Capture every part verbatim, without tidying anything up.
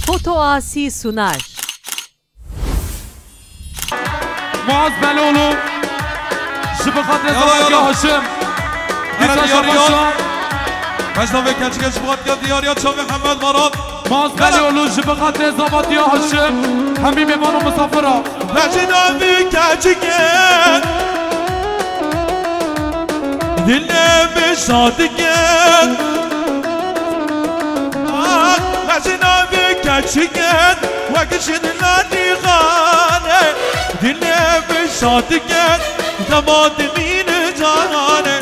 Foto Asi sunar. Muaz Beloğlu, ji bi xatirê Yala, zemantiya yala. Haşim. Dîsa Eren Diyar Şabaşa. Yar. Mecnavê keçikê ji bi xatirê Diyar Yar, çavê Hemed Baran. Muaz Beloğlu, ji bi xatirê zemantiya Haşim. Hemî mêvan û misafira. Mecnavê keçikê. Dilê min şadikin. Ah, ez navê keçikin, wek jin lanîxane. Dilê min şadikin, dema dimîn cane.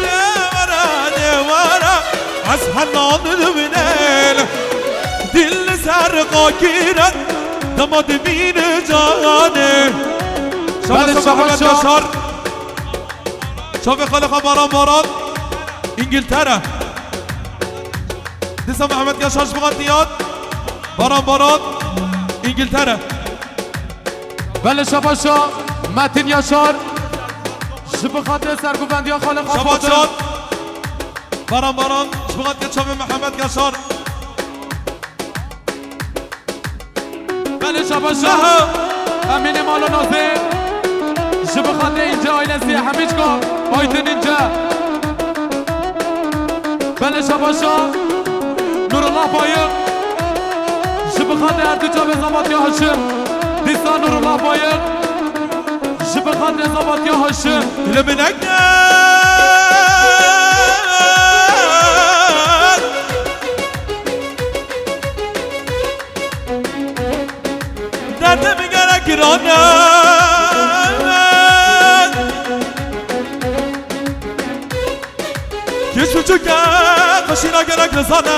Lê were, lê were, ez henan dibinel. Dil ser qakiren, dema dimîn cane. Şabaş, Belê, şabaş, Mehmet şabaş. Yaşar. Çavê Xaliqa Baran Baran, İngiltere. Dîsa Mehmet Yaşar ji Bixatiyan. Baran Baran, İngiltere. Belê şabaşa Metin Yaşar. Ji bi xatirê serguvendiya Xaliqa Şabaş Fatim. Şabaş. Baran Baran, ji bi xatirê çavê Mehmet Yaşar. Belê şabaşa. Aha. Emînê Mala Nazê. Ji bi xatirê Înce ailesî, Hemîçka Aydin Înce. Belê şabaşa. Nurullah Bayık. Ji bi xatirê her du çavê Zevatya Haşim. Dîsa Nurullah Bayık. Ji bi xatirê Zevatya Haşim. Li min eke. Derdim gerek giran e. Kiç biçûk e, xweşîna gerek nizane.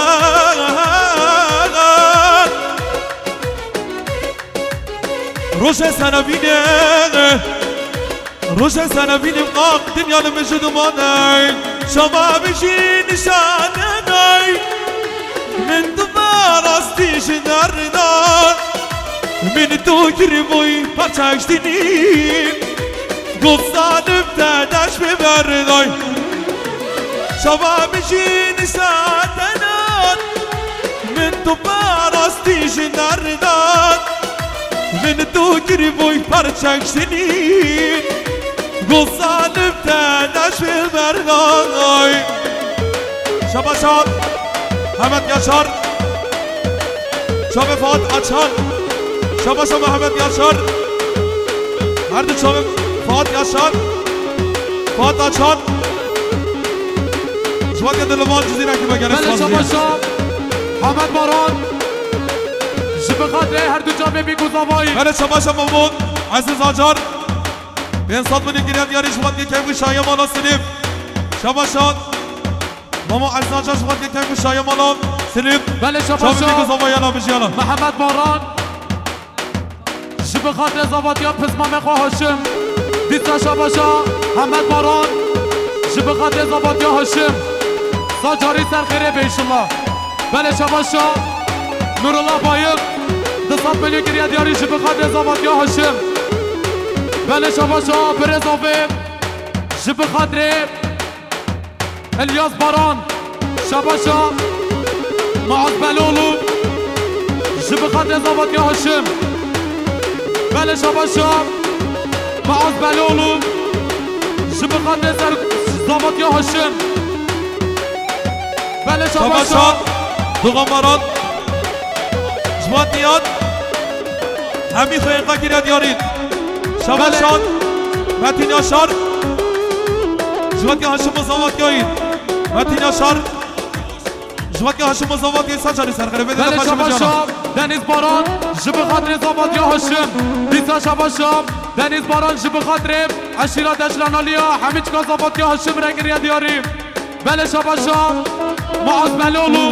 Rojê senevînê. Rojê senevînî qaq dinya li min ji duman e. Şama min jî nîşane ney. Min tu me rastî ji nerdan. Min tu kiribûy parçek ji dinî. Got zalim te deş bi berday. Şama min jî nîşane nan. Min tu me rastî ji nerdan. Min tu kiribûy parçek ji dinî. Got zalim te neşê bernay. Şabaşa Mehmet Yaşar. Çavê Fuat Açan. Şabaşa Mehmet Yaşar. Her du çavê Fuat Yaşar. Fuat Açan. Ji weke di li van Cizîrekî me gelek Belê spas şabaşa dî. Hemed Baran. Ji bi xatirê her du çavê bîk û zavayî. Belê şabaşa Mamo Eziz Acar. Pênc sed milyon giriya diyarî ji weke keyf û şahiya mala Silîm. Şabaşa Mamo Eziz Acar ji weke keyf û şahiya mala Silîm. Belê şabaşa. Çavê bîk û zavayî, yala bijî yala. Mihemed Baran. Ji bi xatirê zavatiya pismamê xwe Haşim. Dîsa şabaşa Hemed Baran. Ji bi xatirê zavatiya Haşim. Sa carî ser xêrê be înşallah. Belê şabaşa Nurullah Bayık. Du sed milyon kiriye diyarî ji bi xatirê zavatiya Haşim. Belê şabaşa birêz avê. Ji bi xatirê İlyas Baran, şabaşa Maaz Beloğlu, ji bi xatirê zavatiya Haşim. Belê şabaşa Maaz Beloğlu, ji bi xatirê ser zavatiya Haşim. Belê şabaşa. Şabaşa Doğan Baran, ji watiyan. Hemî xwe êqa kiriye diyarî. Şabaşan. Belê. Metin Yaşar. Ji weke Haşim û Zavat Yayîn. Metin Yaşar. Ji weke Haşim û Zavat Yayîn, sa carî ser xerê bê. Belê şabaşa Deniz Baran. Ji bi xatirê Zavat ya Haşim. Dîsa şabaşa Deniz Baran ji bi xatirê eşîra Deşlan Aliya. Hemî çika Zavat ya Haşim re kiriye diyarî. Belê şabaşa Maaz Beloğlu.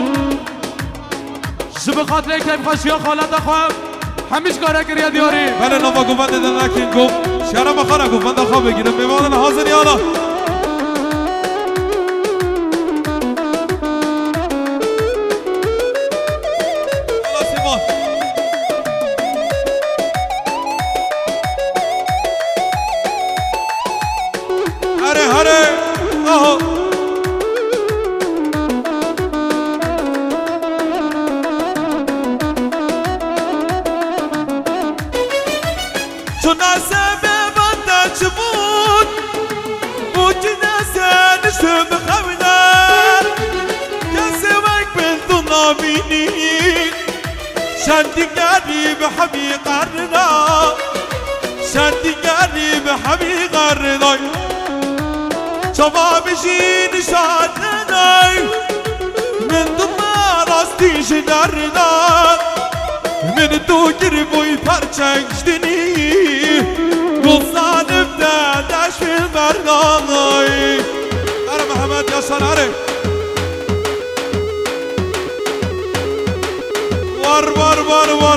Ji bi xatirê keyfxweşiya xaleta xwe hemî ji kare kiriye diyarî. Belê nava govendê de nekin gov. Şiyara me xwe re govenda xwe bigire. Mêvanên hazir yala. Yala Sîvan. Here, here. Aho. Tu ne sebeba te çi bûn û tu ne ser niştu bi xew de. Kesê wek min tu nabînî. Şendîgerî bi hemî qerna. Şendîgerî bi hemî qerna. Çawa bijî nişanenay. Min tu me rastî ji derdan. Min tu kiribûy perçek ji dinî. Gulzanim te deş min berdanay. Erê Mehmet Yaşar, erê. War, war, war.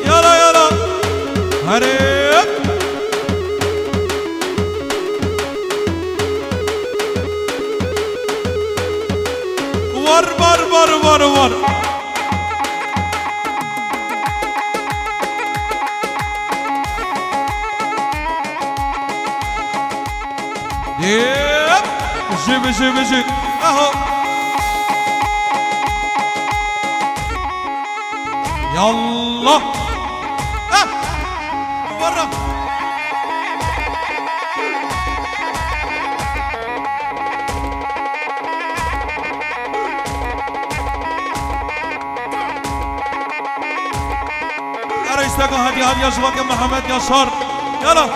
Yala, yala. Herê. War, war, war, war, war. Yep. Bijî, bijî, bijî. Aho. Yallah. Ah. Warra. Ara îsteka hediye, hediye ji weke Mehmet Yaşar. Yala.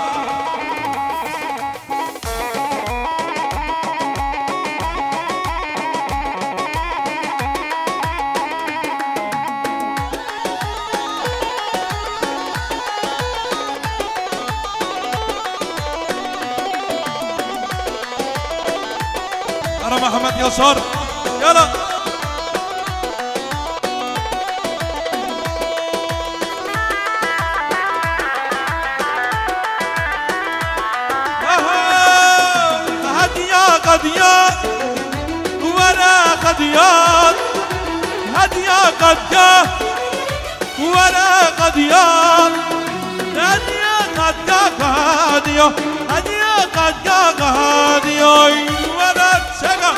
Ara Mehmet Yaşar. Yala. Aha! Hediya qediya, were qediya, hediya qediya, were qediya, hediya qediya, qediya, hediya qediya, qediya, were çeka.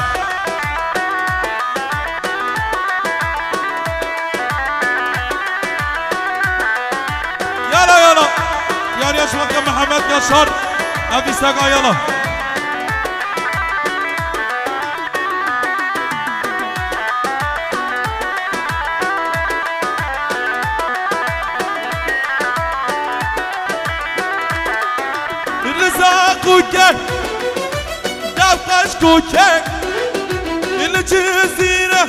Yala, yala. Diyariya ji weke Mehmet Yaşar. Ev îsteka yala. Riza Kuke. Dev qeş Kuke. Li Cizîre.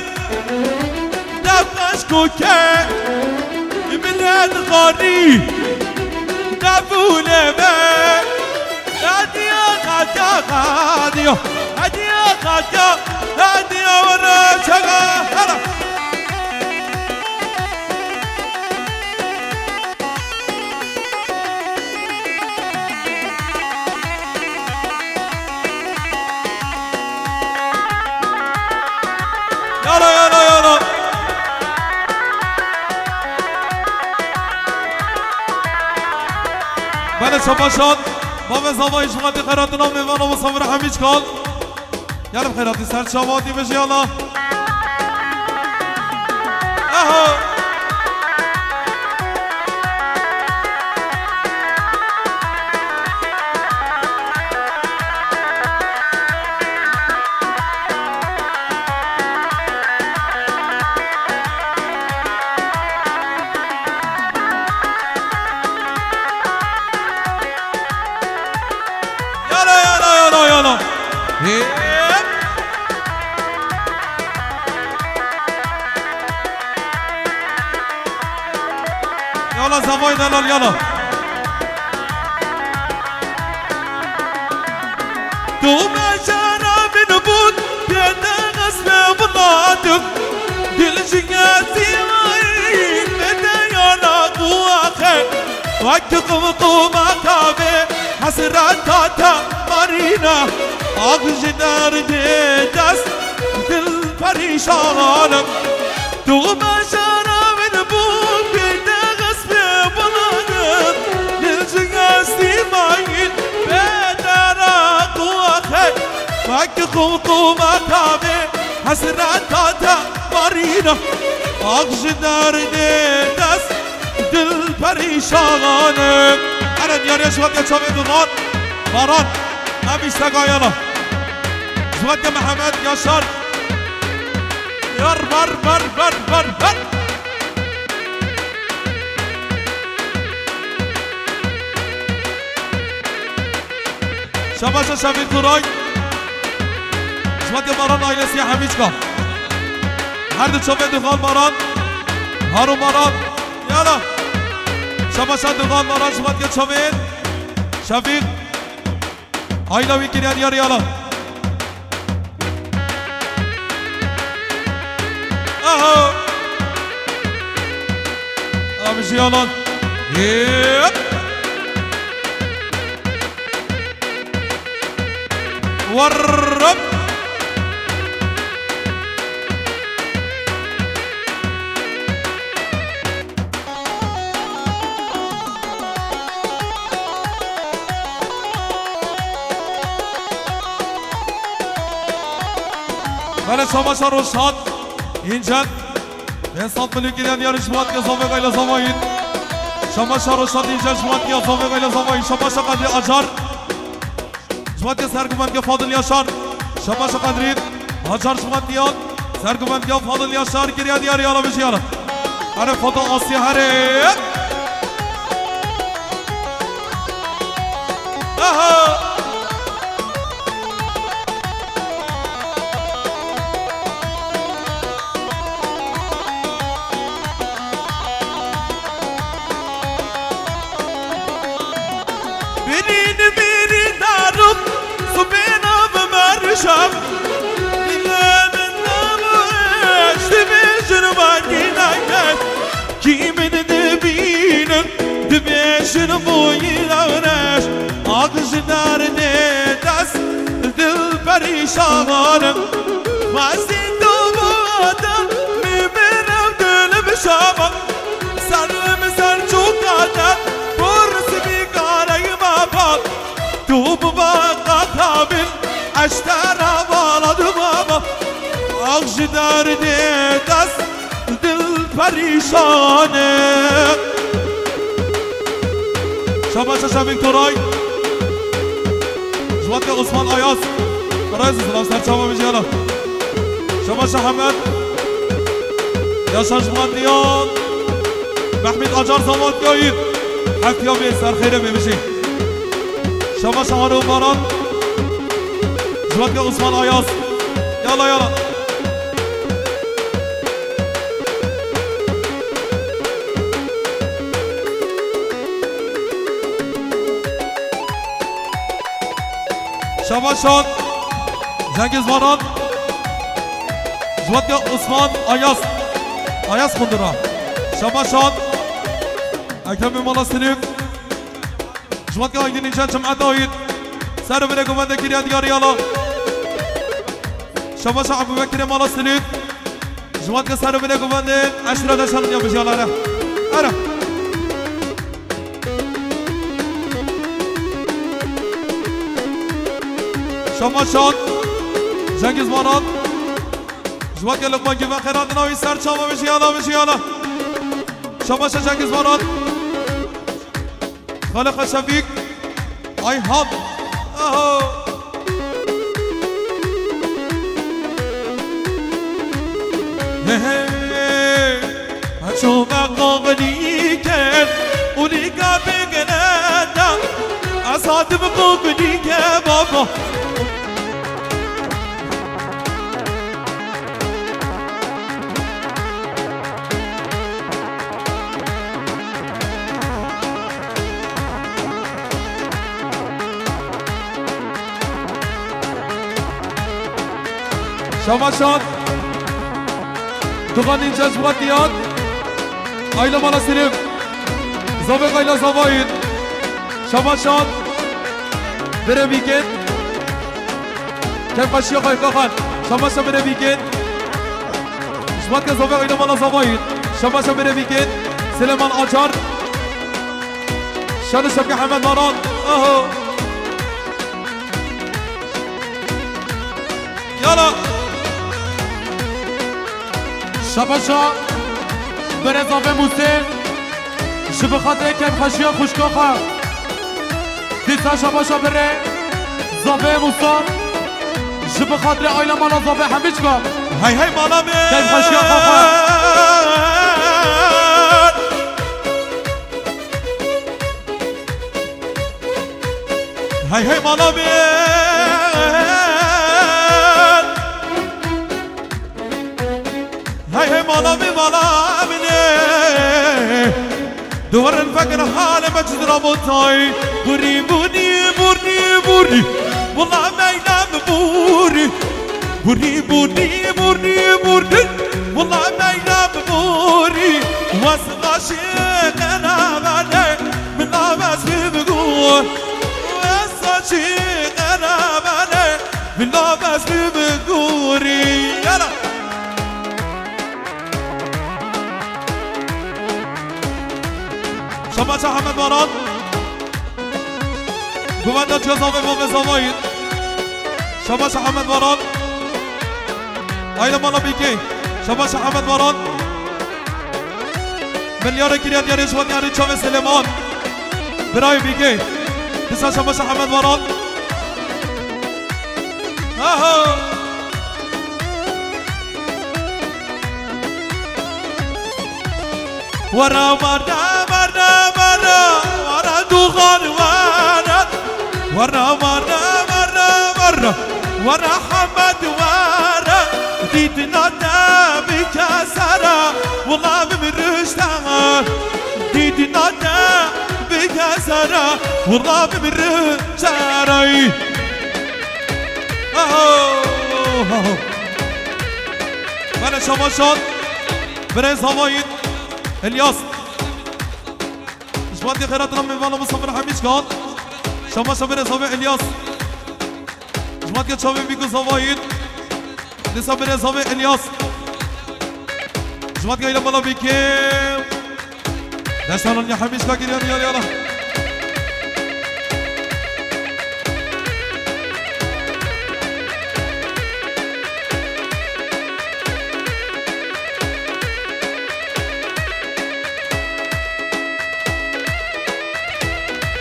Dev qeş Kuke, min dixwarî, dev û lêve. Hediya qediya, qediya, hediya qediya, hediya were çeka, hela. Yala, yala, yala. Belê, şabaşan. Bavê zavayî ji xwe tê xeratina mêvan û sabir hemî çikal. Yala bi xêratî ser çavatî bijî yala. Eho. Yala, yala, yala, yala. Hep. Yala zavay delal yala. Tu me jara min bûn, pê te xistme welatim. Dil ji gezî wayî, me te yala quwaxe. Wek qum quma tavê, hesreta te marîne. Ax ji derdê dest, dil perîşan im. Tu me jara min bûn, pê te xistme welatim. Qûqûma tavê hesreta te marîna. Ax ji derdê dest dil perîşan e. Ere diyariya ji wadiya çavê Duran Baran. Em îştega yana. Ji wadiya Mihemed Yaşar. Yar ber ber ber ber ber. Şabaşa Şevîk Turay. Ji wadiya Baran ailesiye Hemîçka. Her du çavê Duran Baran. Harun Baran. Yala. Şabaşa Duran Baran ji wadiya çavên. Şevîk. Ayla wî kiriya diyar yala. Aha. Abi jiyalan. Hep. Warrap. Belê, şabaşa Roşan Încel. Behzat Milik ine diyar ji wadiya Zavê Gayla Zavayî. Şabaşa Roşan Încel ji wadiya Zavê Gayla Zavayî. Şabaşa Kadri Acar. Ji wadiya serguvendiya Fadil Yaşar. Şabaşa Kadri Acar ji wadiya serguvendiya Fadil Yaşar kiriya diyar yala bijiyala. Here foto Asya here. Aha. Birîn birîn darûk, sibêna bi merşam. Dile min nabû eş, dibêjin vadî nayet. Kî min dibînin, dibêjin bûyî lewreş. Ak ji derdê dest, dil perîşan im. Xwezî tu bû adam, min bêrev dil bişama. Ser min ser çûka te, bor sibî kareyma bak. Tu bi baka min, eştera vala di baba. Ak ji derdê dest, dil perîşan e. Şabaşa Şevîk Toray. Ji wadiya Osman Ayaz. Rez zilam ser çava bijiyana. Şabaşa Hemed. Yaşar ji wadiya Mehmet Acar Zavat Yayın. Heftiya bê ser xêre bê bijî. Şabaşa Harun Baran. Ji wadiya Osman Ayaz. Yala, yala. Şabaşan Cengiz Baran. Ji wadiya Osman Ayaz. Ayaz Kundura. Şabaşan Ekrem Mala Silif. Ji wadiya Aydin Încan Cem'et Ayit. Ser bire guvende kiriya diyar yala. Şabaşa Ebu Bekir'e Mala Silif. Ji wadiya ser bire guvende eşra de şanın yapıcı yala. Ara. Şabaşan Cengiz Baran. Ji wadiya Lokman Güven Xerat navi ser çava bijiyana, bijiyana. Şabaşa Cengiz Baran. Xaliqa Şefîk. Ayhan. Aha. He, he. Çûme qoxlî ket û lîka bigire da. Ez hatim qoxlî ke baba. Şamaşan. Dugan Înce ji Wetiyat. Ayla Mala Sêrîv. Zavê Qayla Zavayîn. Şamaşan. Bire bîkên. Kevkaşiya Xayka Xan. Şamaşa bire bîkên. Ji Wetiya Zavê Ayla Mala Zavayîn. Şamaşa bire bîkên. Silêman Acar. Şanı Şevki Hemed Baran. Aho. Yala. Şabaşa Birê Zavê Mûsê, ji bi xatirê kêfxweşiya xwişka xwe. Dîsa şabaşa birê Zavê Mûsa, ji bi xatirê aîla mala Zavê Hemîçka. Hey hey mala min. Kêfxweşiya xwe xwe. Hey hey mala min. Hey hey mala min, mala min ê. Duwarin vekir halê me çi rabotay. Burî, burî, burî, burî. Wala meyna mi burî. Burî, burî, burî, burî. Wala meyna mi burî. Wes aşiqe navane. Min navez bi bigur. Wes aşiqe navane. Min navez bi bigurî. Yala. Şabaşa Hemed Baran. Guvenda Cezavê Vavê Zavayî. Şabaşa Hemed Baran. Aile mala Bîkê. Şabaşa Hemed Baran. Milyarê kiriya diyarê ji wan diyarê çavê Silêman. Birayê Bîkê. Disa şabaşa Hemed Baran. Aha. Wara, wara, wara, wara, wara, duxan wara. Wara, wara, wara, wara, wara, Hemed wara. Dîtina te bi kesera, wila bi min rişte. Dîtina te bi kesera, wila bi min rişte. Aho, aho. Bele şabaşan. Birêz Havayî. Elyas. Ji wan dê xêratina mêvana Musafir Hemîçkan. Şabaşa birêz Havê Elyas. Ji wan dê çavê Bîku Zavayî. Disa birêz Havê Elyas. Ji wan dê îla mala Bîkê. Destana ya Hemîçka giriyor, ya, ya.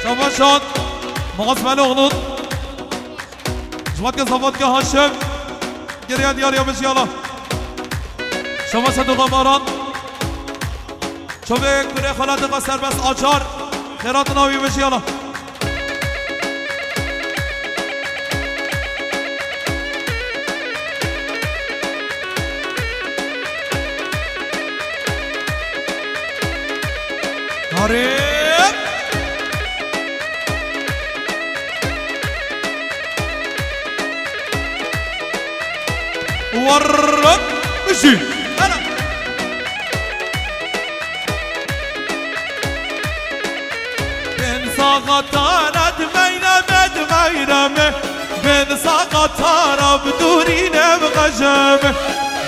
Şabaşan, Muaz Meloğlu. Ji wan ke Zavat ke Haşim. Geriya diyar ya bijî yala. Şabaşa Duxa Baran. Çavê kurê xalatê xwe Serbest Açar. Xêratina wî bijî yala. Arê. Warra. Bijî. Ana. Ben saxatara di meyreme, di meyreme. Ben saxatara bi dûrîne bi qejeme.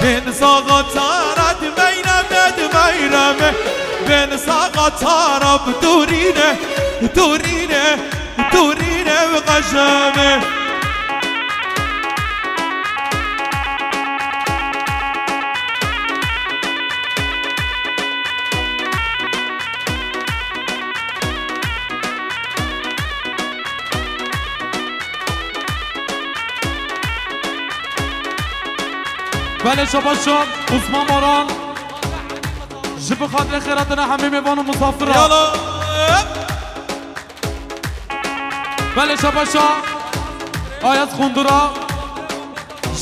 Ben saxatara di meyreme, di meyreme. Ben saxatara bi dûrîne, dûrîne, dûrîne bi qejeme. Belê şabaşa Osman Baran. Ji bi xatirê xêratina hemî mêvan û musafira. Yala. Belê şabaşa Ayaz Xundura.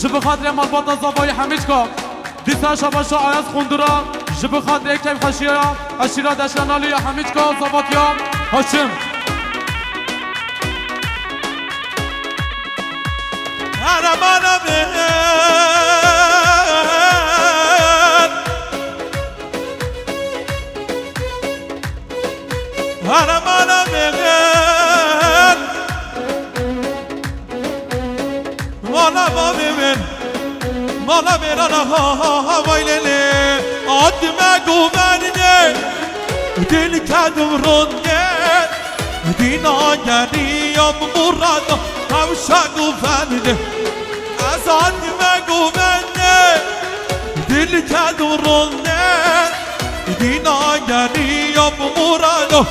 Ji bi xatirê malbata Zavayî Hemîçka. Dîsa şabaşa Ayaz Xundura, ji bi xatirê keyfxweşiya eşîra Deşlanalî ya Hemîçka Zavatiya Haşim. Heremana min. Heremana min. Mala bavê min, mala mêrana ha ha ha vay lê lê. Adime govende, dil kedim ronde. Dîna geriyam murada hewşa govende. Ez Tatme govende, dil ked û ronde, dîna geriya bi murado,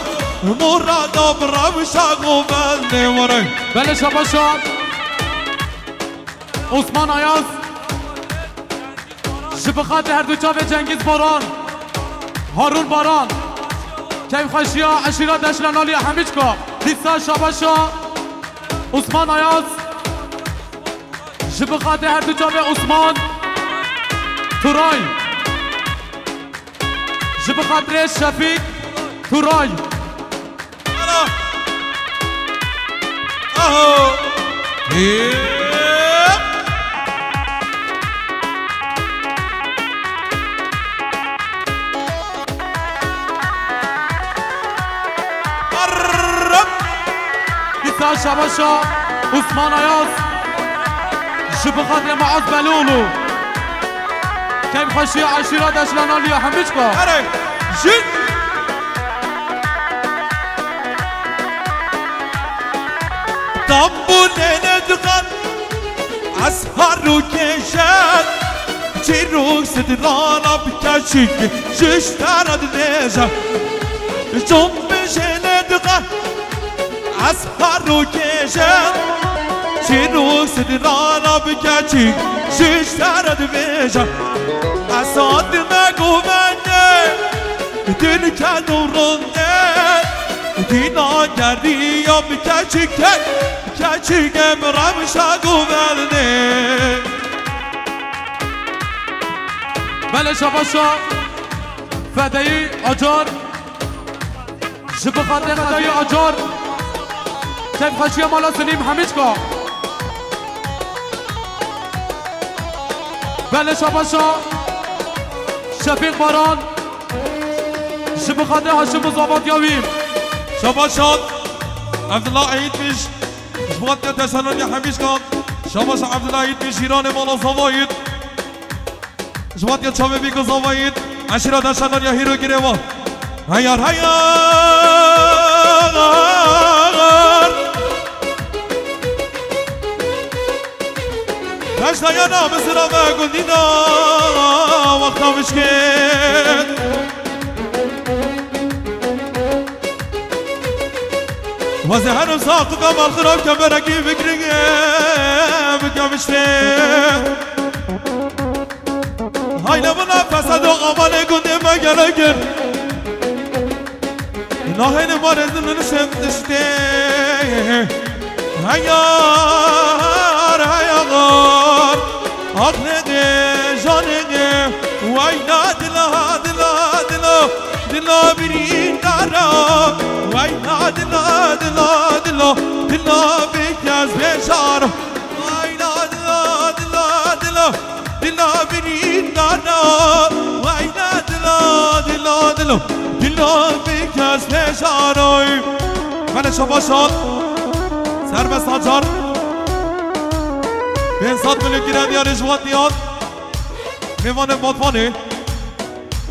murado bi rewşa govende were. Belê şabaşa Osman Ayaz. Ji bi xatirê her du çavê Cengiz Baran, Harun Baran, keyfxweşiya eşîra Deşlenaliya Hemîçka, dîsa şabaşa Osman Ayaz. Ji bi xatirê her du çavê Osman Turay. Ji bi xatirê Şefîk Turay. Ana! Aho! Hê! Arrap! Dîsa şabaşa Osman Ayaz. Ji bi xatirê Maaz Beloğlu. Keyfxweşiya eşîra Deşlenaliya Hemîçka. Erê, jin. Tambûlê nedixan, ez her û kêşen, çîrok sidirana bi keçik, ji te re dibêje. Cumbişê nedixan, ez her û kêşen, çîrok sidirana bi keçik, ji te re dibêje. Ez hatime govende, dil ked û ronde, dîna geriya bi keçik, keçik em rewşa govende. Belê şabaşa Fedeyî Acar. Ji bi xatirê Fedeyî Acar. Keyfxweşiya mala Silîm Hemîçka. Belê şabaşa Şefîq Baran. Ji bi xatirê Haşim û zavatya wî. Şabaşat Evdila Eyîtmiş. Ji bo xatirê Deşlenaliya Hemîçka. Şabaşa Evdila Eyîtmiş, cîranê mala Zavayît. Ji bo xatirê çavê bîk û Zavayît. Eşîra Deşlenaliya hîro girê wa. Heyar, heyar. Taşdayana Misira ve Gundîna wexta mişkên. Weze herim saqika malxirab kemerekî bikirî bikem işte. Hayne buna fesado amanê gundê me gerekir. Nahêne marezin nişem tiştê. Heyar, heyar. Aqlê, janê, wayna dila, dila, dila. Dila birîndara. Wayna dila, dila, dila. Dila bêkes bêjar. Wayna dila, dila, dila. Dila birîndara, wayna dila, dila, dila. Dila bêkes bêjaroy. Belê şabaşat. Serbest Acar. Pênc sed milyon kire diyarê ji Vatniyan. Mêvanê Vatvanê.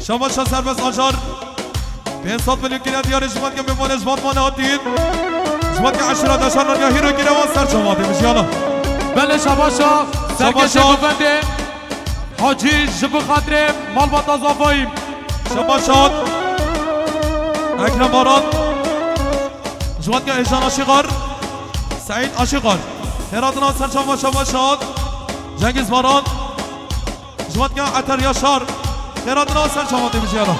Şabaşa Serbest Acar. Pênc sed milyon kire diyarê ji Vatniyan, mêvanê ji Vatvanê hatin. Ji Vatniyan eşîra Deşlenaliya hîro kire wan ser çavatê mijiyana. Belê şabaşa. Serkeşê Şabaşa. Govendê. Hacî ji bi xatirê malbata Zavayî. Şabaşat. Ekrem Baran. Ji Vatniyan Êjan Aşîqar. Seîd Aşîqar. Xêratina ser çava Şabaşat. Cengiz Baran. Ji Vatniyan Eter Yaşar. Xêratina ser çava tê mijiyana.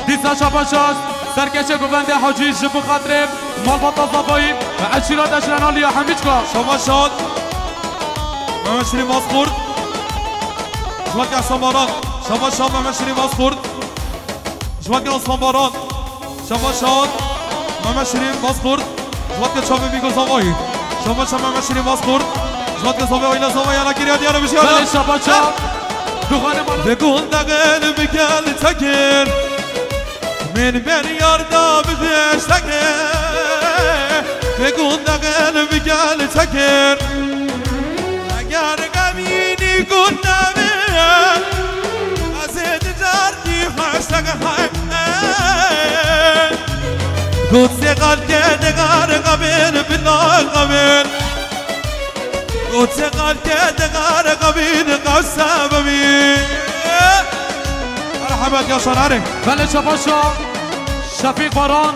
Dîsa şabaşa serkeşê govendê Hacî ji bi xatirê malbata Zavayî ve eşîra Deşlenaliya Hemîçka. Şabaşat. Mehmet Şirîn Vazkurt. Ji Vatniyan Samaran. Şabaşat Mehmet Şirîn Vazkurt. Ji Vatniyan Osman Baran. Şabaşat Mehmet Şirîn Vazkurt. Ji Vatniyan çavê Bîgo Zavayî. Şabaşat Mehmet Şirîn Vazkurt. Ji Vatniyan Zavayî, Aîla Zavayî, ana kiriya diyar e, bijiyana. Belê şabaşat. Duxanê mala. Vê gundexê li bi gel tekir. Min ber yar da bi xêştekê. Vê gundexê li bi gel tekir. Eger xemînî gund nebe, ez ê di car dî xeştek heme. Gund sê xelkê digar xemîn bila xemîn. Û çi xelkê dixere xebîn qewse bibî. Merhemet ya şanarê. Belê şabaşa Şefîq Baran.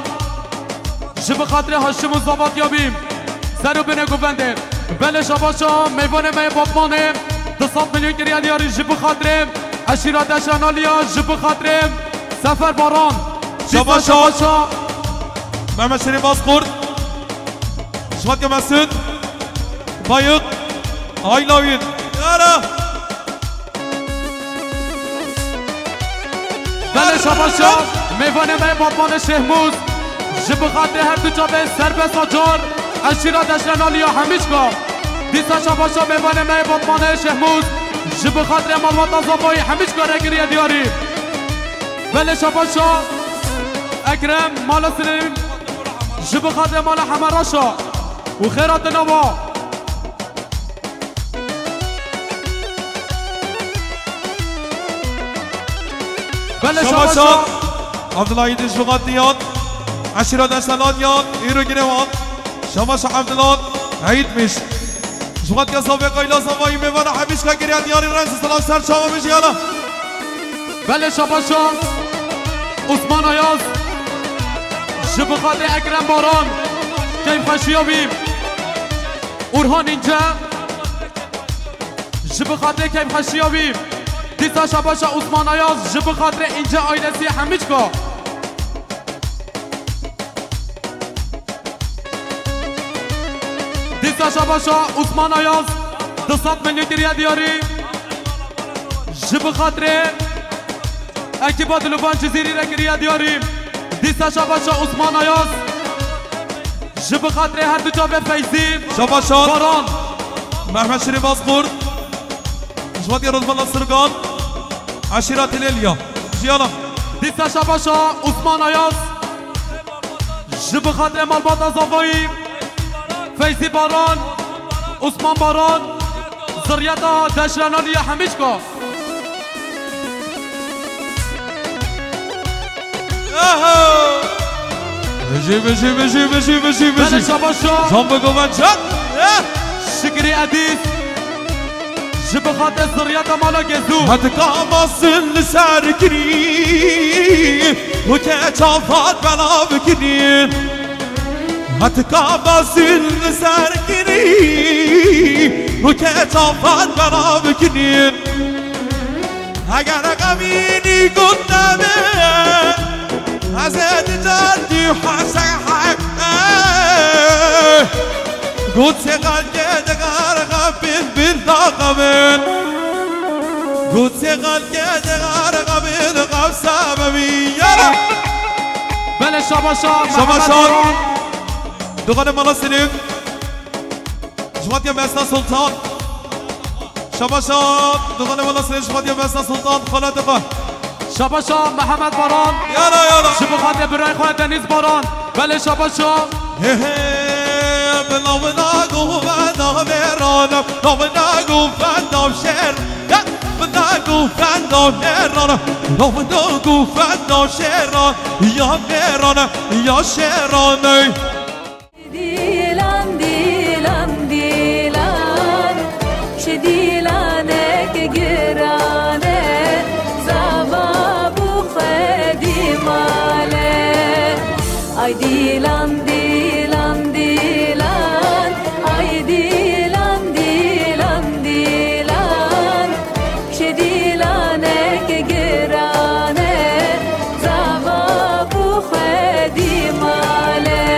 Ji bi xatirê Haşim û Zavat ya bî. Ser û binê govendê. Belê şabaşa mêvanê me yê Batmanê. Du sed milyon kiriye diyarî ji bi xatirê eşîra Deşanaliya ji bi xatirê Sefer Baran. Şabaşa. Şabaşa. Mehmet Şerîf Azkurt. Şivatya Mesut. Bayık. Aylavin. Yara. Belê şabaşa, mêvanê me Batmanê Şehmuz. Ji bi xatirê her du çavê Serbest Acar, eşîra Deşlenaliya Hemîçka. Dîsa şabaşa mêvanê me Batmanê Şehmuz. Ji bi xatirê malbata Zavoyî Hemîçka re kiriye diyarî. Belê şabaşa, Ekrem, mala Silêm. Ji bi xatirê mala Hemeraşa. Û xêra dinava. Belê şabaşa. Şabaşa. Abdullah Yediş Lugat Diyat. Eşîra Deştelan Yat. Îro Girewan. Şabaşa Abdullah. Eğitmiş. Lugat ya Zafê Kayla Zavayî mêvana Hemîşka giriya diyarî Remzi Selam ser çava bijiyana. Belê şabaşa. Osman Ayaz. Ji bi xatirê Ekrem Baran. Keyfxweşiya wî. Orhan İnce. Ji bi xatirê keyfxweşiya wî. Dîsa şabaşa Osman Ayaz ji bi xatirê İnce ailesî Hemîçka. Dîsa şabaşa Osman Ayaz du sed milyon kiriye diyarî. Ji bi xatirê ekiba Dilovan Cizîrî re kiriye diyarî. Dîsa şabaşa Osman Ayaz. Ji bi xatirê her du çavê Feyzî. Şabaşan. Baran. Mehmet Şirîn Bazkurt. Ji xatirê Rozmana Sirgan. Eşîra Tilêliya. Jiyana. Dîsa şabaşa Osman Ayaz. Ji bi xatirê malbata Zavayî. Feyzî Baran. Osman Baran. Ziriyeta Deşlenaliya Hemîçka. Aha! Bijî, bijî, bijî, bijî, bijî, bijî. Belê şabaşa. Can bi guven can. Eh! Şikrî Edîz. Ji bi xatirê ziriyeta mala Gezû. Hetika mazin li ser kirî. Û keçafat belav kirî. Hetika bazin li ser kirî û keçafat belav kirî. Eger xemînî gund nebe, ez ê di car dî hese heq. Gund sê xelkê digar xebin bin daxebin. Gund sê xelkê digar xebin xewsa bibî. Yara! Belê şabaşa, şabaşa. Mehmet Aron. Dixane Mala Selim. Ji xatiya Mesna Sultan. Şabaşa. Dixane Mala Selim, ji xatiya Mesna Sultan. Xala dixa. Şabaşa, Mehmet Baran. Yara, yara. Ji bi xatiya birayê xwe Deniz Baran. Belê şabaşa. He, he, bi navina govenda mêran, navina govenda şêr. Ya, bi navina govenda mêran, navina govenda şêran. Ya mêran, ya şêran, ey. Dîlan, dîlan, dîlan, ji dîlanek giran e, zava bû xwedî mal e. Ay dîlan, dîlan, dîlan, ay dîlan, dîlan, dîlan. Ji dîlanek giran e, zava bû xwedî mal e.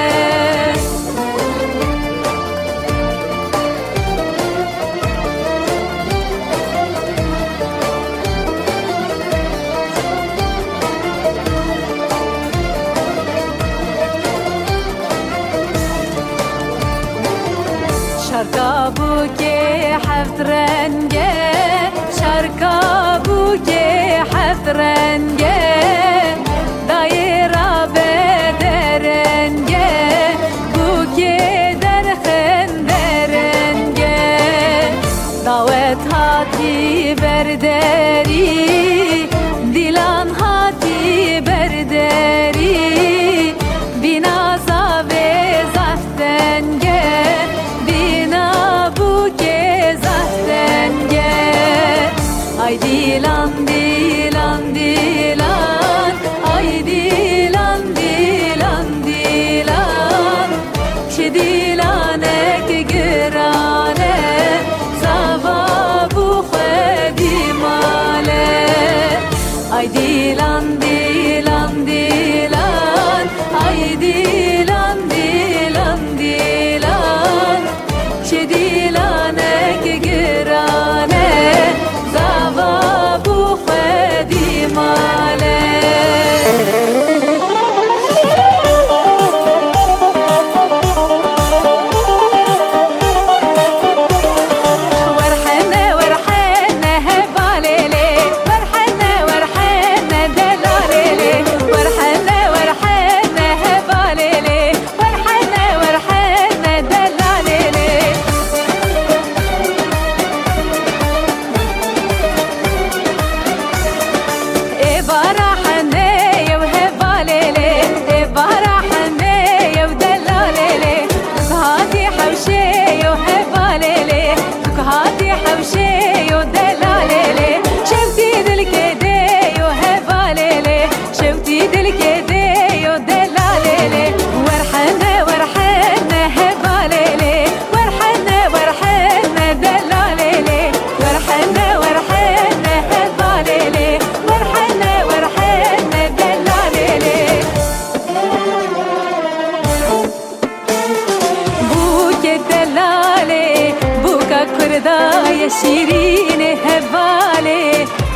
Bara hene yew hevalê lê, ê bara hene yew delalê lê. Hatî hewşê yew hevalê lê, hatî hewşê yew delalê lê. Şewtî dilkê dê yew hevalê lê, şewtî dilkê dê yew delalê lê. Werhene, werhene hevalê lê, werhene, werhene delalê lê. Werhene, werhene hevalê lê, werhene, werhene delalê lê. Bûkê delalê, bûka kurda ye, şîrînê hevalê,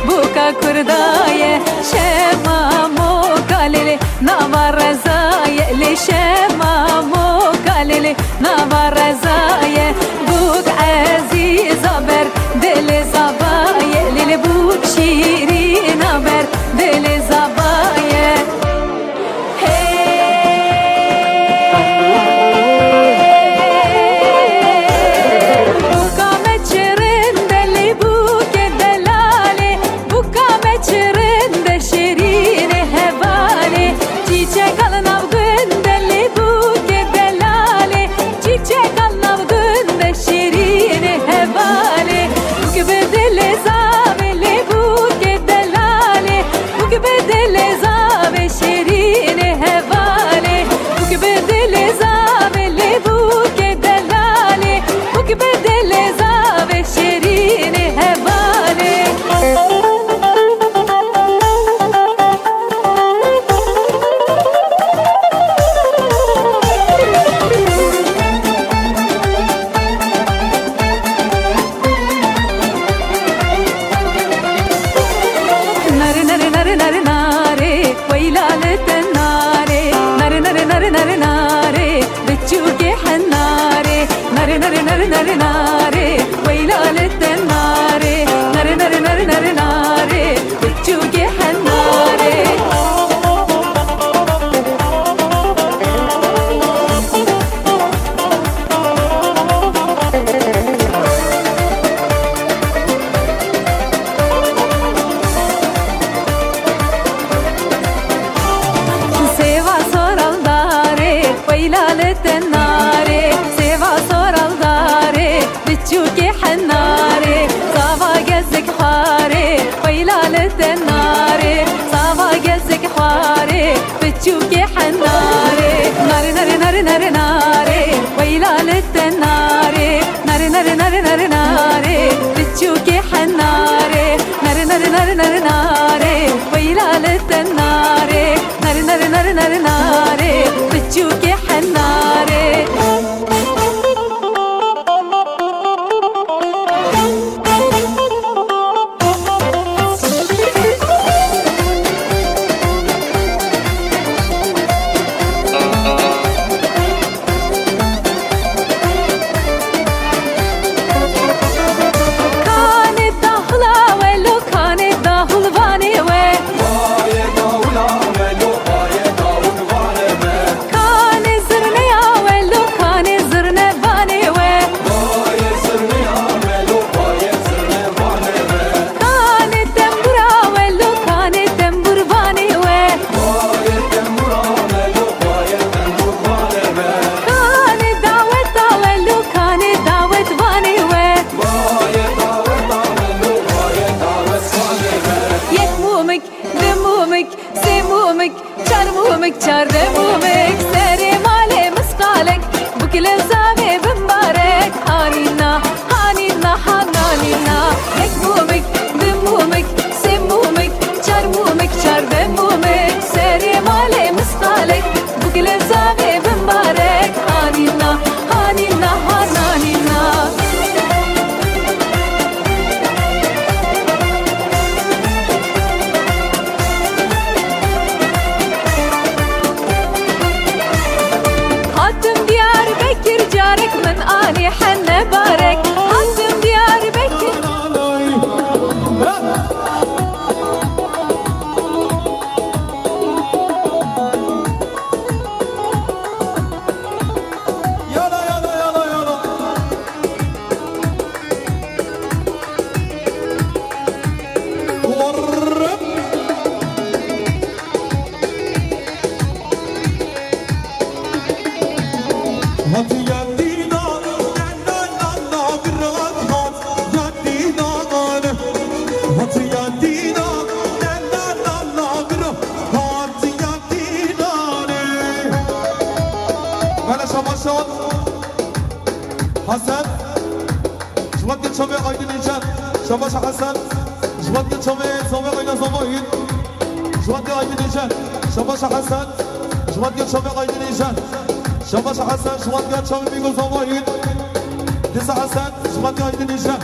bûka kurda ye, şema moka lê lê, nava reza ye lê, şema moka lê lê. Nava reza ye, bûk ezîza ber dilê zava ye, lê lê bûk şîrîna ber dilê zava ye. Hey! Bûka me çi rind e lê bûkê delalê, bûka me çi rind e şêrînê hevalê. Çîçeka li nav gund e lê bûkê delalê, çîçeka li nav gund e şêrînê hevalê. Bûk bi dilê zavê lê bûkê delalê, bûk bi dilê zavê şêrînê hevalê. Bûk bi dilê zavê lê bûkê delalê, bûk bi dilê zavê şêrînê hevalê. Nare, nare, nare, nare, nare, weyla li te nare. Nare, nare, nare, nare, nare, biçûkê henare. Nare, nare, nare, nare, nare, weyla li te nare. Nare, nare, nare, nare, nare, biçûkê henare. Sêva soraldarê, weyla li te nare. Sêva soraldarê, biçûkê henare. Zava gezik xwarê, weyla li te nare. Zava gezik xwarê, biçûkê henare. Nare, nare, nare, nare, nare, weyla li te nare. Nare, nare, nare, nare, nare, biçûkê henare. Nare, nare, nare, nare, nare, weyla li te nare. Nare, nare, nare, nare, nare, biçûkê henare. Kanê dahula we lo, kanê dahulvanê we. Kanê zirneya we lo, kanê zirnevanê we. Kanê tembûra we lo, kanê tembûrvanê we. Kanê daweta we lo, kanê dawetvanê we. Yek mûmik, du mûmik, sê mûmik, çar mûmik, çardeh mûmik, serê malê misqalek, bûk li zavê bimbarek. Hanîna, hanîna, hananîna. Yek mûmik, du mûmik, sê mûmik, çar mûmik, çardeh mûmik, serê malê misqalek, bûk li zavê bimbarek. Hanîna, hanîna, hananîna. Hatim Diyarbekir carek, min anî hene barek. Hatim Diyarbekir. Hesen. Ji xwe dike çavê Aydin Êcen. Şabaş Hesen. Ji xwe dike çavê zavê Ayna Zavahî. Ji xwe dike Aydin Êcen. Şabaş Hesen. Ji xwe dike çavê Aydin Êcen. Şabaş Hesen. Ji xwe dike çavê Bîgo Zavahî. Dîsa Hesen. Ji xwe dike Aydin Êcen.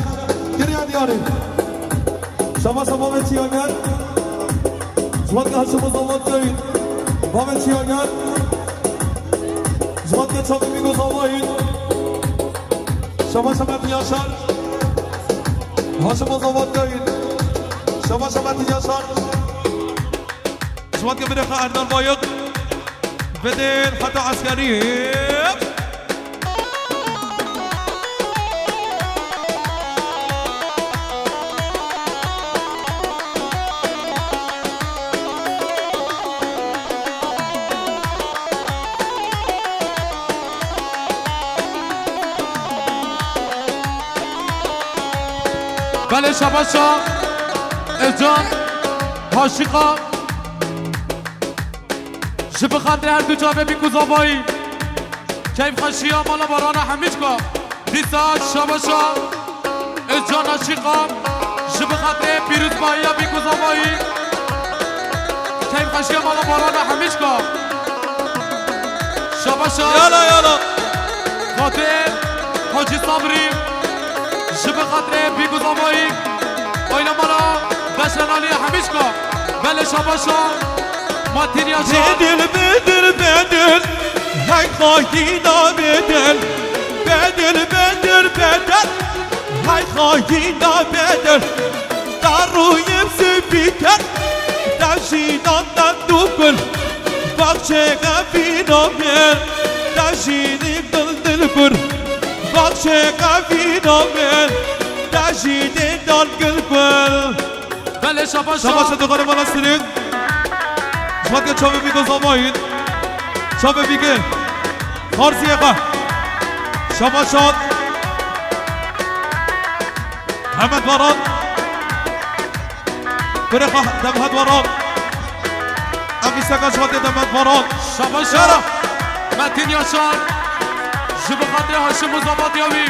Giriya diyarê. Şabaş bavê Çiyager. Ji xwe dike Haşim Zavat Kayî. Bavê Çiyager. Ji xwe dike çavê Bîgo Zavahî. Şabaş Metin Yaşar. Haşim Zavat Kayî. Şabaş Metin Yaşar. Ji xwe dike birê xwe Erdal Bayik. Bidin heta eskerî. Belê şabaşa Êcen Haşîqa. Ji bi xatirê her du çavê Bîk û Zavayî. Keyfxweşiya mala Barana Hemîçka. Dîsa şabaşa Êcen Haşîqa. Ji bi xatirê pîrozbahiya Bîk û Zavayî. Keyfxweşiya mala Barana Hemîçka. Şabaşa. Yala, yala. Xatirê Hacî Sabrî. Ji bi xatirê Bîk û Zavayî. Oyna mala Beşenaliya Hemîçka. Belê şabaşa. Metin Yaşar. Bedil, bedil, bedil. Hey xahîna bedil. Bedil, bedil, bedil. Hey xahîna bedil. Darûyê sivî ker. Dejînan dend û gul. Baxçê evîna min. Dejînî dil dil gur. Baxçê evîna min. Dejînî dal gil gul. Belê şabaşa. Şabaşa dixwarê mala Sirîn. Ji xwe dike çavê Bîk û Zavayî. Çavê Bîkê. Xarziyê xwe. Şabaşa. Hemed Baran. Birê xwe Demhet Baran. Em vî seka ji xwe dike Demhet Baran. Şabaşa. Yara. Metin Yaşar. Ji bi xatirê Haşim û Zavatiya wî.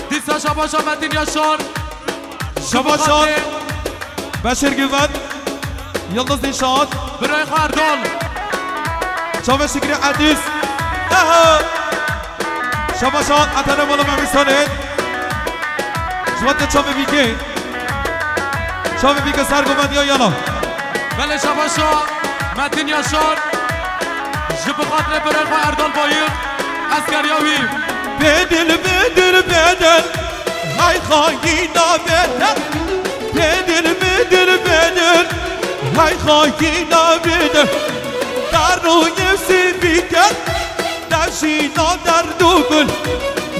Dîsa şabaşa Metin Yaşar. Şabaşan. Beşir Güven. Yıldız Dilşat. Birayê xwe Erdal. Çavê Şikrî Edîz. Ehe. Şabaşan Etene Malı Memisane. Ji xwe dike çavê Bîkê. Çavê Bîkê ser govend ya yala. Belê şabaşa Metin Yaşar. Ji bi xatirê birayê xwe Erdal Bayik. Eskeriya wî. Bedil, bedil, bedil. Hay xayîna bedel, bedel, bedel, bedel. Hay xayîna bedel. Dar û yevsî bîker, dejîna derd û gul.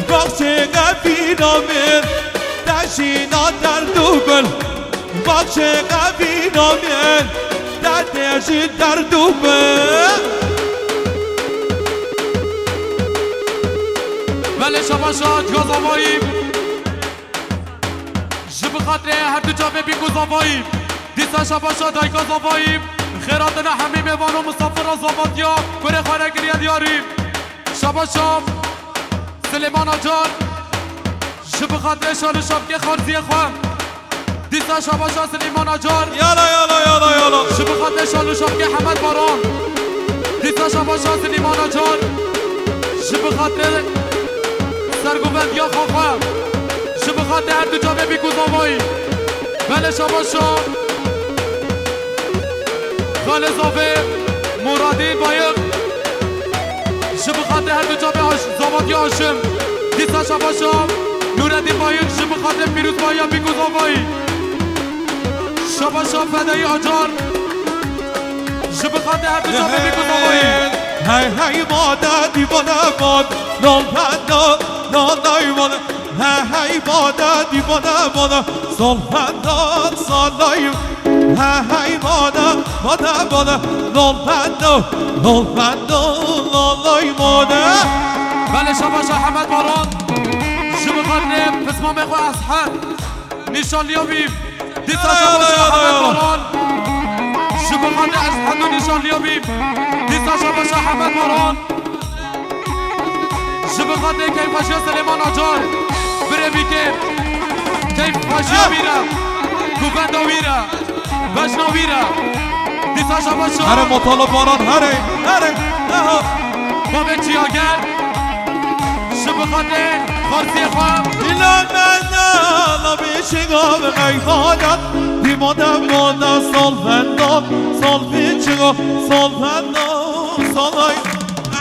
Baxçê evîna min, dejîna derd û gul. Baxçê evîna min, derdê ji derd û gul. Belê şabaşa Ciya Zavayî. Ji bi xatirê her du çavê Bîk û Zavayî. Dîsa şabaşa dayika Zavayî. Xêr hatine hemî mêvan û misafira Zavatiya. Kurê xwe re kiriye diyarî. Şabaşa Silêman Acar. Ji bi xatirê şal û şapkê xarziyê xwe. Dîsa şabaşa Silêman Acar. Yala, yala, yala, yala. Ji bi xatirê şal û şapkê Hemed Baran. Dîsa şabaşa Silêman Acar. Ji bi xatirê sergovendiya xwe xwe. Ji bi xatirê her du çavê Bîk û Zavayî. Belê şabaşa. Xalê Zavê Muradî Bayik. Ji bi xatirê her du çavê Haş-, Zavatiya Haşim. Dîsa şabaşa Nureddîn Bayik ji bi xatirê pîrozbahiya Bîk û Zavayî. Şabaşa Fedayî Acar. Ji bi xatirê her du çavê Bîk û Zavayî. Hey, hey, made, dîvane, mad, lal, lal, lal, lal, lal, made. He hey bade dîvane bade, sal fendan salay. He hey bade, bade, bade, lal fendo, lal fendo, lalay made. Belê şabaşa Hemed Baran. Ji bi xatirê pismamê xwe Eshed. Nîşanliya wî. Dîsa şabaşa Hemed Baran. Ji bi xatirê Eshed û nîşanliya wî. Dîsa şabaşa Hemed Baran. Ji bi xatirê keyfxweşiya Silêman Acar, birê bike. Keyfxweşiya wî re, govenda wî re, bejna wî re. Dîsa şabaş şo. Here motala baran, here, here, aha. Babê Çiyager, ji bi xatirê xarsiyê xwe. Dila me ne, la bi çiga bi qeyxadat. Dîma de moda sol venda, sol bi çiga, sol venda, sol ay.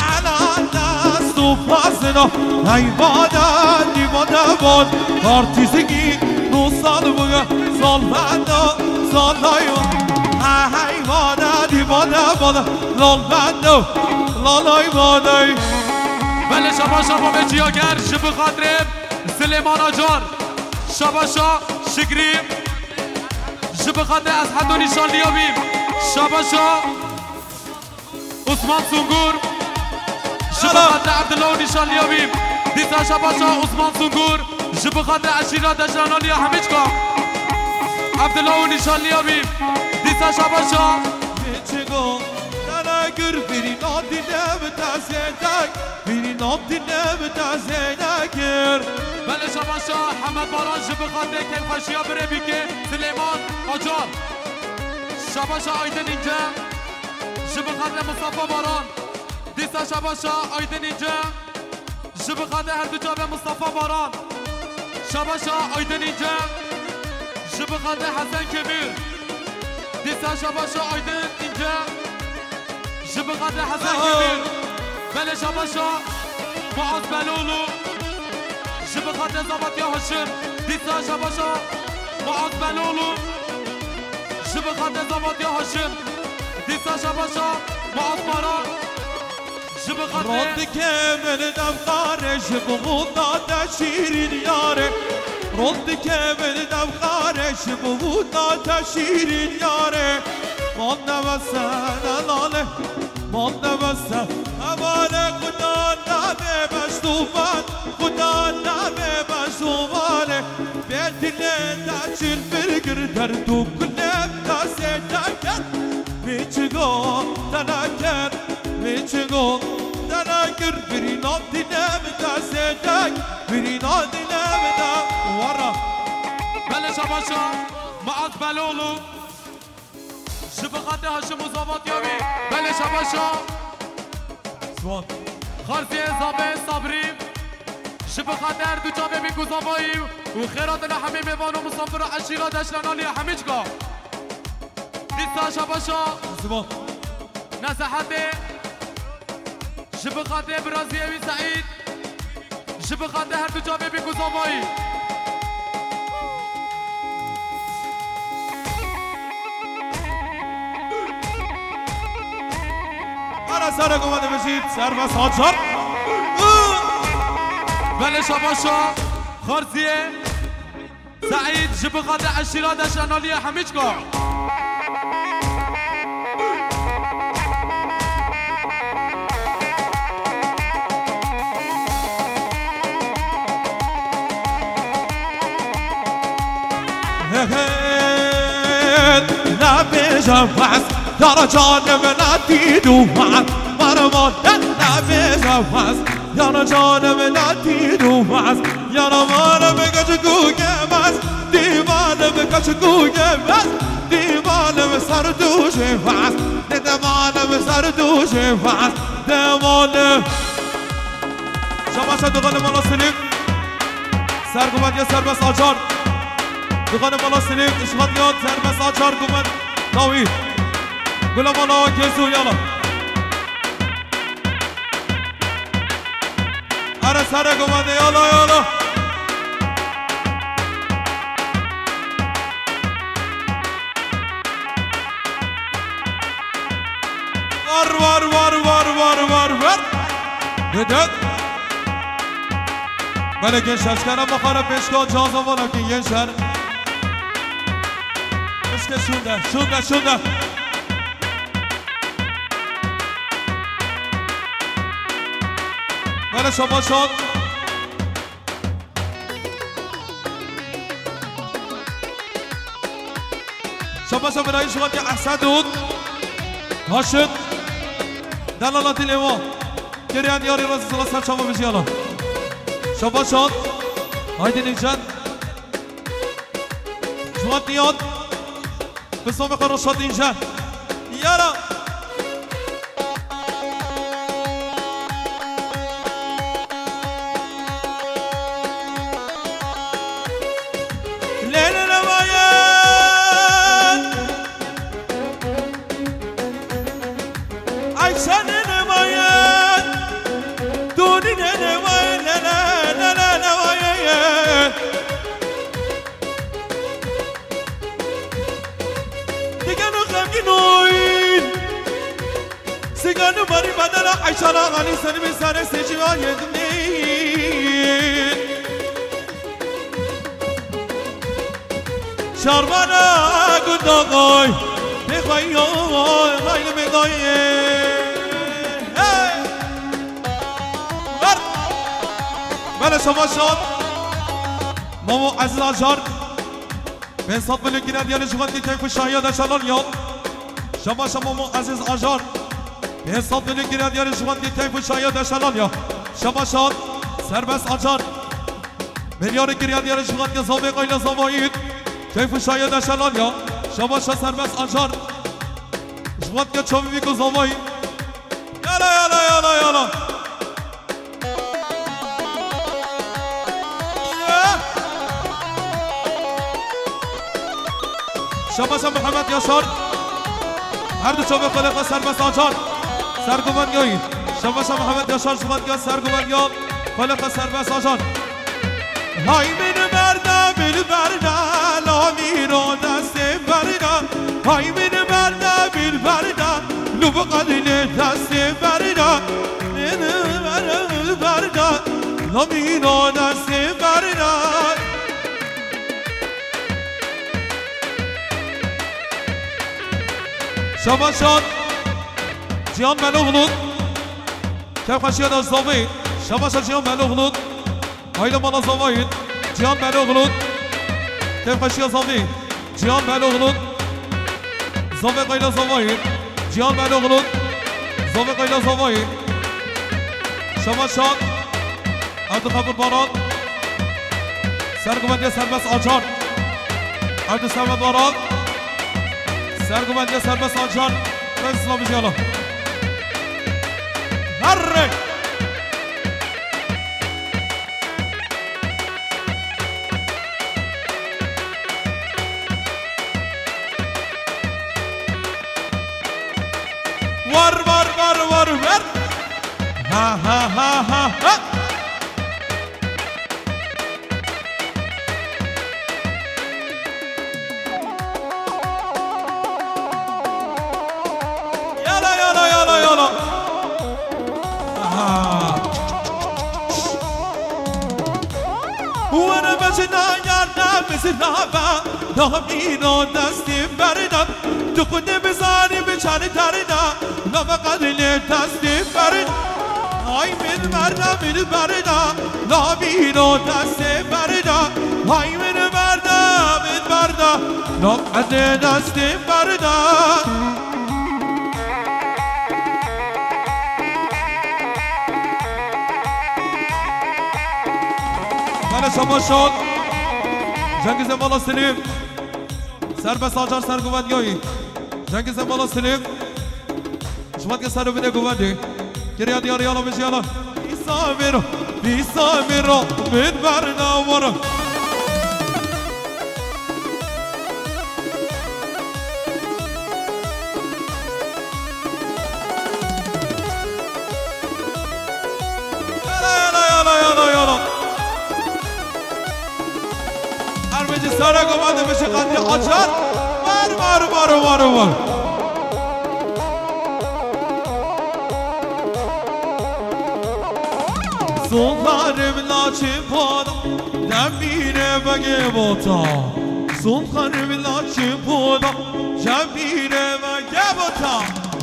Ala dest û pazino, heyvada, dîvada bol, partîzikî, nû sal bûye, sal venda, sal daywa. Heyvada, dîvada bol, lal venda, lal heyvada. Belê şabaşa babê Çiyager, ji bi xatirê Silêman Acar. Şabaşa Şikrî, ji bi xatirê ez heto nîşanliya bîm. Şabaşa Osman Sungur, ji bi xatirê Abdullah û nîşanliya bîm. Dîsa şabaşa Osman Sungur, ji bi xatirê eşîra Deşlanaliya Hemîçka. Abdullah û nîşanliya bîm. Dîsa şabaşa. Miçigo, dene gir, birîna dîne bi te zêdek, birîna dîne bi te zêdekir. Belê şabaşa Hemed Baran, ji bi xatirê keyfxweşiya birê bike Silêman Acar. Şabaşa Aydin İnce. Ji bi xatirê Mustafa Baran. Dîsa şabaşa Aydin İnce. Ji bi xatirê her du çavê Mustafa Baran. Şabaşa Aydin İnce. Ji bi xatirê Hesen Kemîr. Dîsa şabaşa Aydin İnce. Ji bi xatirê Hesen Kemîr. Belê şabaşa Muaz Beloğlu. Ji bi xatirê Zavatiya Haşim. Dîsa şabaşa Muaz Beloğlu. Ji bi xatirê Zavatiya Haşim. Dîsa şabaşa Muaz Baran. Ji bi xatirê. Rot dike min dem xare, ji bi hûna te şîrîn yare. Rot dike min dem xare, ji bi hûna te şîrîn yare. Mal newese lale, mal newese. Hevale Xudan name beştuvan, Xudan name beştuvane. Bedile te çil bir gir derdu kulem ta seta ket. Miçigo dana ket, miçigo dana kir, birîna dîne bi te zêdek, birîna dîne bi te wara. Belê şabaşa Muaz Beloğlu. Ji bi xatirê Haşim û Zavatiya wî. Belê şabaşa. Ziwan. Xarziyê Zavê Sabrî. Ji bi xatirê her du çavê wî ku zavayî û xêr hatine hemî mêvan û misafir û eşîra Deşlanaliya Hemîçka. Dîsa şabaşa. Ziwan. Nesehetê. Ji bi xatirê biraziyê wî Seîd. Ji bi xatirê her du çavê bî ku zavayî. Ara sere ku me dibijît, serbest Hacar. Belê şabaşa Xarziyê. Seîd ji bi xatirê eşîra Deşlanaliya Hemîçka. He he, nabêje wez, yara canim nedî du wez, mervan nabêje wez. Yara canim nedî du wez, yara manim keçik û gemez, dîvanim keçik û gemez, dîvanim ser du jê wez, dê demanim ser du jê wez, demanim. Şabaşa duxanim mala Silîm, serguvetiya serbest Acar. Duxanim mala Silîm, işxatiya serbest Acar gumen dawî. Gula mala Gezû yala. Ara sare govende, yala, yala. Var, var, var. Dön, dön. Belê gençler, şikana maxara pêşka caza vala ki gençler. İşte şunda, şunda, şunda. Belê şabaşan. Şabaşa birayî şuxatiya Ehsedûn. Haşit. Delala Dilêwa. Geriyan yarî razî sala ser çava bijî yala. Şabaşan. Haydi Nîcan. Juan Diyan. Bi somê xwe Reşat Nîcan. Yara. Lê lê lê vayen. Ayşe nene vayen. Doni nene vayen. Lê lê lê lê lê vayen. Digeno xemgîn oy. Siganu barî bedela Eyşana Xalî Selimê sare sêcî va yedimê. Şarvana gundogoy. Bêxweyo xaylê mêdoyê. Hey! Ver! Bele şabaşan. Mamo Aziz Acar. Pênc sed milyon gire diyarê ji xwendê keyf û şahiya de şalal ya. Şabaşa Mamo Aziz Acar. Pênc sed milyon gire diyarê ji xwendê keyf û şahiya de şalal ya. Şabaşa Serbest Acar. Milyarê gire diyarê ji xwendê zavê qayla zavayî. Keyf û şahiya de şalal ya. Şabaşa Serbest Acar. Ji xwendê çavî vî ku zavayî. Yala, yala, yala, yala. Şabaşa Mihemed Yaşar. Her du çavê xwe lê xwe Serbest Acar. Serguvendiyoyî. Şabaşa Mihemed Yaşar ji xwe diya serguvendiya xwe lê xwe Serbest Acar. Hay min berda, min berda, la mîro destê berda. Hay min berda, min berda, lu bi qedrê destê berda. Min berda, la mîro destê berda. Şabaşan Cihan Meloğlu. Kevxeşiya da zavê. Şabaşa Cihan Meloğlu. Aile mala zavayî. Cihan Meloğlu. Kevxeşiya zavê. Cihan Meloğlu. Zavê qayla zavayî. Cihan Meloğlu. Zavê qayla zavayî. Şabaşan. Abdülkadir Baran. Serguvendiye Serbest Acar. Abdülsemed Baran. Serguvendiye Serbest Acar. Ben Sıla Vijiyala. Herre! Var, var, var, var, ver. Ha, ha, ha, ha, ha. Yala, yala, yala, yala. Aha. Were bejina yar ne bizina ba, namîno destê berdan. Tu xwedê bizanî bi çarê tarê da, la bi qedrê destê berdan. Hay min berda, min berda, namîno destê berda. Hay min berda, min berda, la bi qedrê destê berdan. Bana şabaşan. Cengiz'e mala Selim. Serbest Acar serguvendiyoyî. Cengiz'e mala Selim. Şubat ke serubine guvendi. Geriya diyarê yala vejî yala. Pîsa mêro, pîsa mêro, min berna wara. Yala, yala, yala, yala, yala. Her mecî sare goma de mişi qandî açar. Var, var, var, var, var. Zondarê bila çi poda, demîrê vegê bota. Zondarê bila çi poda, demîrê vegê bota.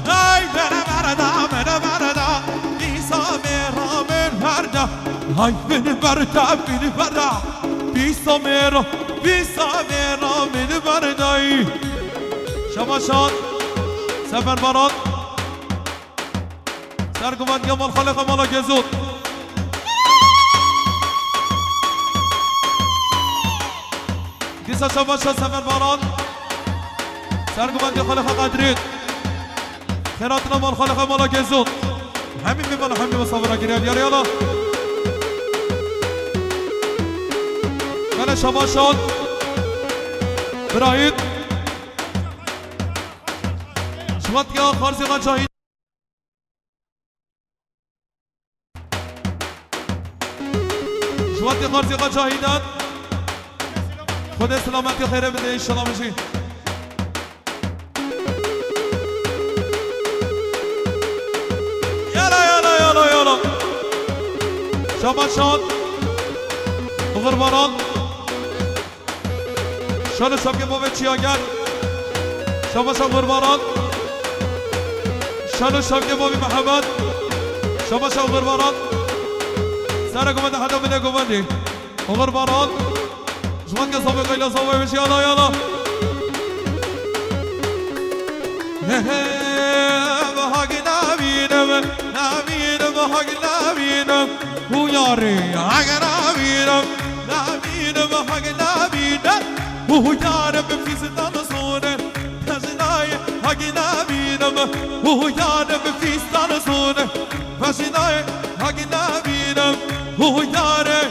Hey, bere, bere da, bere, bere da. Pîsa mêra min berda. Hay, min berda, min berda. Pîsa mêra, pîsa mêra min berdayî. Şabaşan. Sefer Baran. Serguvendiya mal xalê xwe mala Gezot. Dîsa şabaşa Semer Baran. Sergumendê Xaliqa Qedrî. Xêratina mal Xaliqa mala Gezon. Hemî vê mala hemî misafira giriya diyarê yala. Gele şabaşan. Birahîm. Şuwat ya Xarzî Xaçahî. Ji wextê Xarzî Xaçahînan. Xwedê selametî xêrê bide înşallah bijî. Yala, yala, yala, yala. Şaban Şahan. Oxir Baran. Şano şapkê bavê Çiyager. Şabaşa Gurbaran. Şano şapkê bavê Mihemed. Şabaşa Gurbaran. Sere govende heda bine govendê. Gurbaran. Ji van ke zavê qeyla zavê ve yala yala. He he, hak nabînim, nabînim, hak nabînim. Hu yarê, hak nabînim, nabînim, hak nabînim. Hu yarê bi fîstan sone, tezinayê, hak nabînim. Hu yarê bi fîstan sone, tezinayê, hak nabînim. Hu yarê.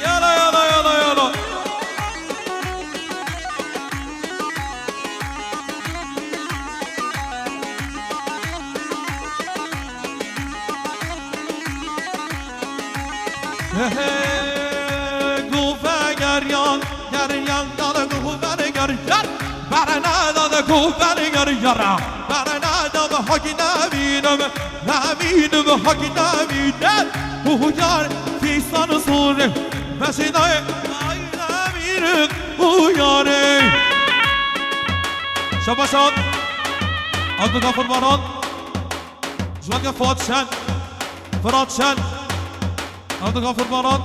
Yala, yala, yala, yala. He he, gufe geryan, geryan, dal gufe geryan. Berna dal gufe geryan. Berna dal hak nabînim, nabînim hak nabînim. Huyar fîsan sore, meşinay, ay nabînim huyarê. Şabaşan, Abdülgafur Baran. Ji weke Fuat Şen, Firat Şen, Abdülgafur Baran.